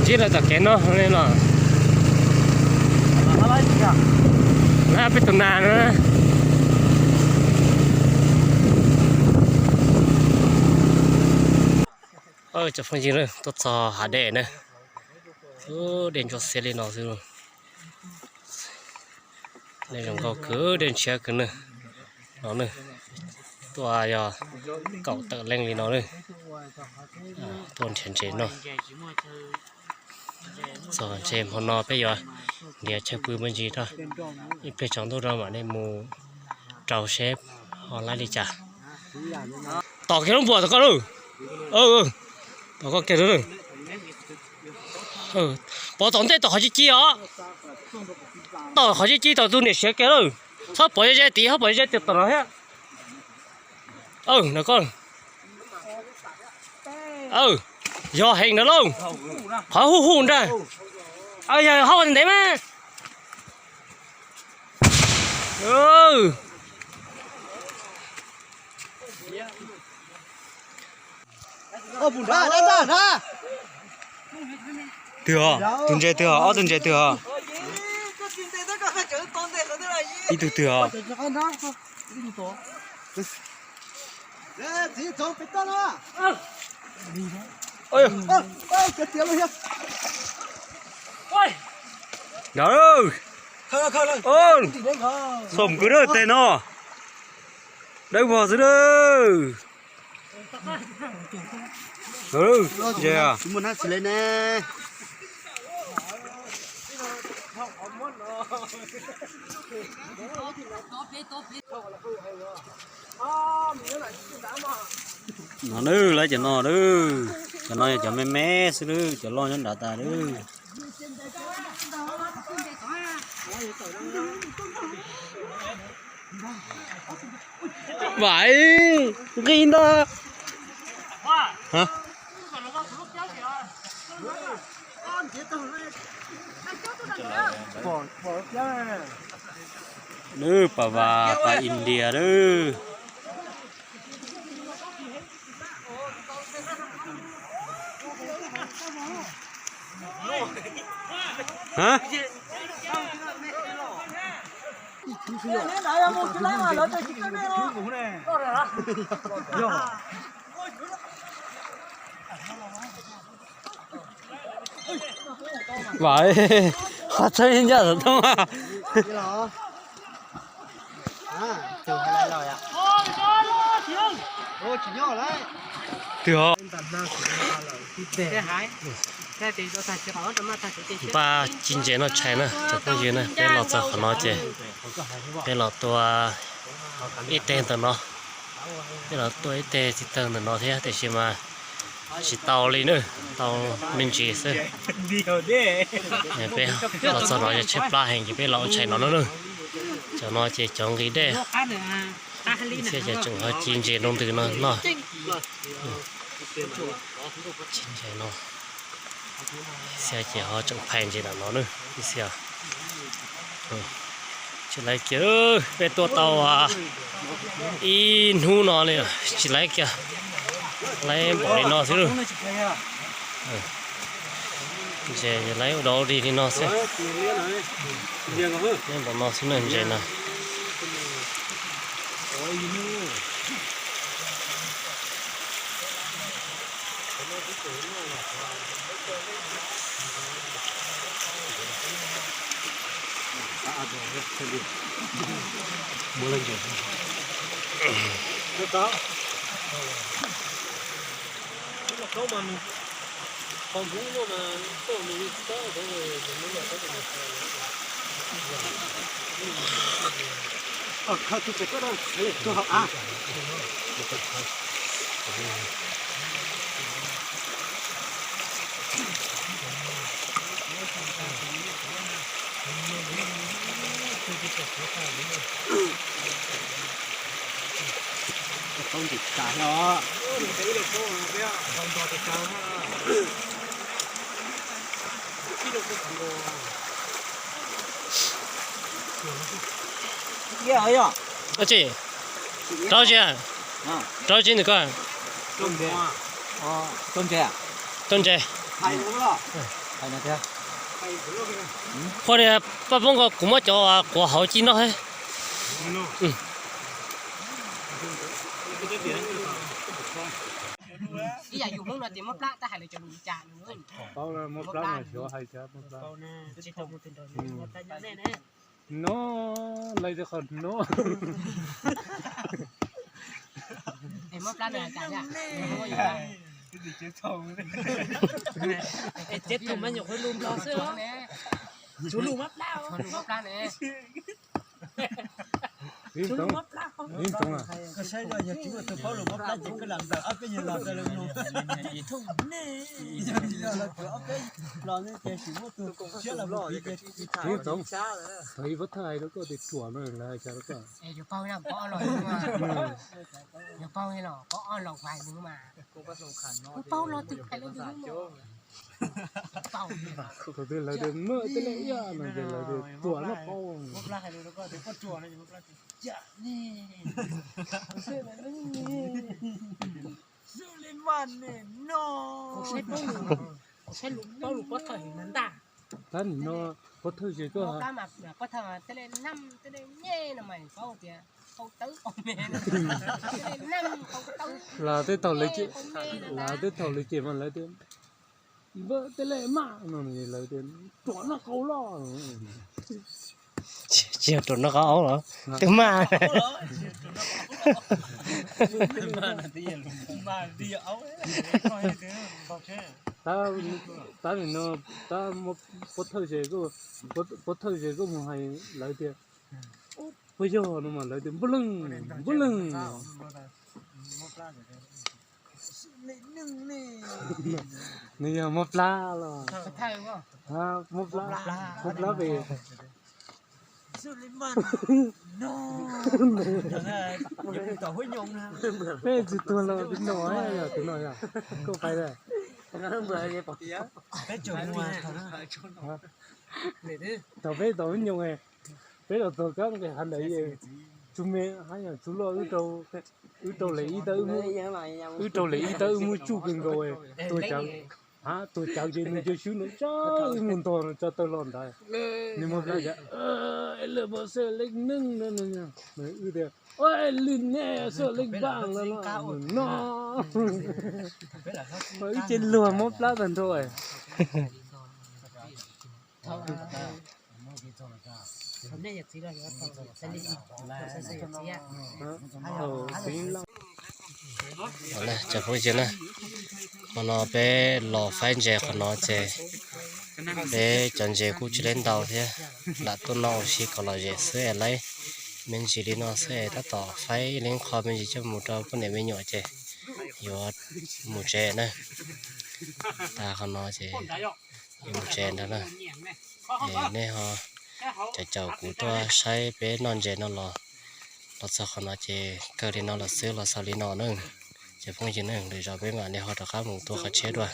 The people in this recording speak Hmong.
Tib lawv tom kev no li los. Lawv peb tus nas no. Cov phooj ywg, tuaj txog hav dej na. Dej ntsuab xiab li no xwb. Dej zoo nkauj kawg, dej ntshiab kawg na. No na, tuaj yog kaum tawm leej li no na. Tuaj nrhiav ntses no. Txog ntshe hmo no peb yuav nrhiav chaw pw me ntsis rau, ib pliag tsaus ntuj rau mam li mus rau seb ho laib li cas. Tom kiag lub npuas tom koj lauj. Tom koj kiag lauj. Pov tom ntej tom qhov ci ci os. Tom qhov ci ci tom tus niam siav kiag lauj. Txhob pov ze ze tid, txhob pov ze ze tim tom no thiab. Na koj. Yog heev ntawd lauj. Qhov huj huj ntag. Yog hauj ntev mas. Twg os? Tus ntses twg os? Ob tug ntses twg os? Ib tug twg os? Ntawd, xom kwv dawb tej no, dawb vog xwb dawb. Ntses, no nawb, lawv cov no, cov no yog cov me me xwb nawb, cov loj nyob nrad tas nawb. Vam, nqi ntag. Nws pas vas pas India nawb. Vam, qhov txhawb ncaj tom toj. Twg ho? Npaj ci ntses noj tshais na cov phooj ywg na, peb los txog qhov no ces peb los tua ib teg ntawm no. Peb los tua ib teg txiv tawg ntawm no thiab tiam sis mas tsis tau li na, tau me ntsis xwb. Peb los txog no ces tshaib plab heev ces peb los ua tshais no na. Cov no ces cov nqis dej, ib txhia ces tseem ho ci ntses rau ntws no noj. Ci ntses no, ib txhia ces ho tseem phais ntses nram no na ib txhia. Tsis laib kiag, peb tuaj tau ib hnub no li tsis laib kiag, laib npaum li no xwb lauj. Ntses laib ua dau dig li no xwb. Laib npaum no xwb na ntses na. Ua tsi? Rau tsi? Rau tsi ntawm ko? Rau ntses. Poj niam, pab poob ko kuv muab cov quav hauv ci noj thiab. Ib yam yus Hmoob no ces muab plab tab hais lawv cov lus li cas. Muab plab no xyov hais cas muab plab. No, lawv tias qhov no. Es muab plab no hais cas? Tsev thaum mas nyuam qhuav lus Nplog xwb os. Tsuav lus muab plab, lus muab plab ne. Tsuav lus muab plab. Koj saib no, yog tsis muaj tus paub lus muab plab ces koj lam ntawm ob peb nyuag los rau lawv mloog. Thaum nej, yog los tsuav ob peb los ne ces tsis muaj tus siab los mus piv ces tsis tham. Thaum ib Pov Thawj hais rau koj tias ruam no lawv hais cas rau koj? Yuav paub los pov ob los, yuav paub los pov ob los hais mas. Kuv paub los twb hais los twb paub. Thaum twg lawv tias muaj tej lej ib no ces lawv tias ruam no paub. Kuv saib paub lus Pov Thawj heev na ntag. Tab nim no Pov Thawj ces koj, Pov Thawj tej lej nam tej lej nyej no mas paub tias qau tawb qau me, tej lej nam qau tawb. Los tej thaum lawv ces, los tej thaum lawv ces mas lawv tias npawb tej lej maj no lawv tias ruam noj qau loj. Tsis yog ruam noj qau los twb maj. Tab nim no, tab Pov Thawj ces, Pov Thawj ces koj mus hais lawv tias puas yog no mas lawv tias npub leej, npub leej. Nws yog muab plab los? Muab plab, muab plab pem. Peb tsis tuag los tus no, yog tus no yog koj pais lawm. Thaum peb tau ib nyoog, peb los txog kab nqes hav ntawd, tsum me hab yog tsum loj, wb rau lem ib tawb, wb rau lem ib tawb wb muab tsuj kawg nkaus, tuag cawv ces nws cia swb ntawd, wb mus ntog no tso taw los ntawd. Nws muab plab tias, lwm pov xwb leej neeg no, wb tias, lwm ne xwb leej npaj no no. Wb ces luag muab plab tag nrho. Cov phooj ywg na, qhov no peb los faib ntses qhov no ces peb cov ntses kuj tsis laib ntau thiab, lam tuaj noj ua si kom lom zem xwb es laib me ntsis li no xwb es tab tom faib ib leeg qho me ntsis coj mus rau poj niam me nyuam ces yuav mus tsev na. Tas qhov no ces yuav mus tsev ntag na. Es nej ho caum caum kuv tuaj saib peb noj ntses no los, los txog qhov no ces kawg li no los xwb, los xaus li no na. Ces phooj ywg na, lwm zaus peb mam li ho rov qab mus tua qhov tsheb dua.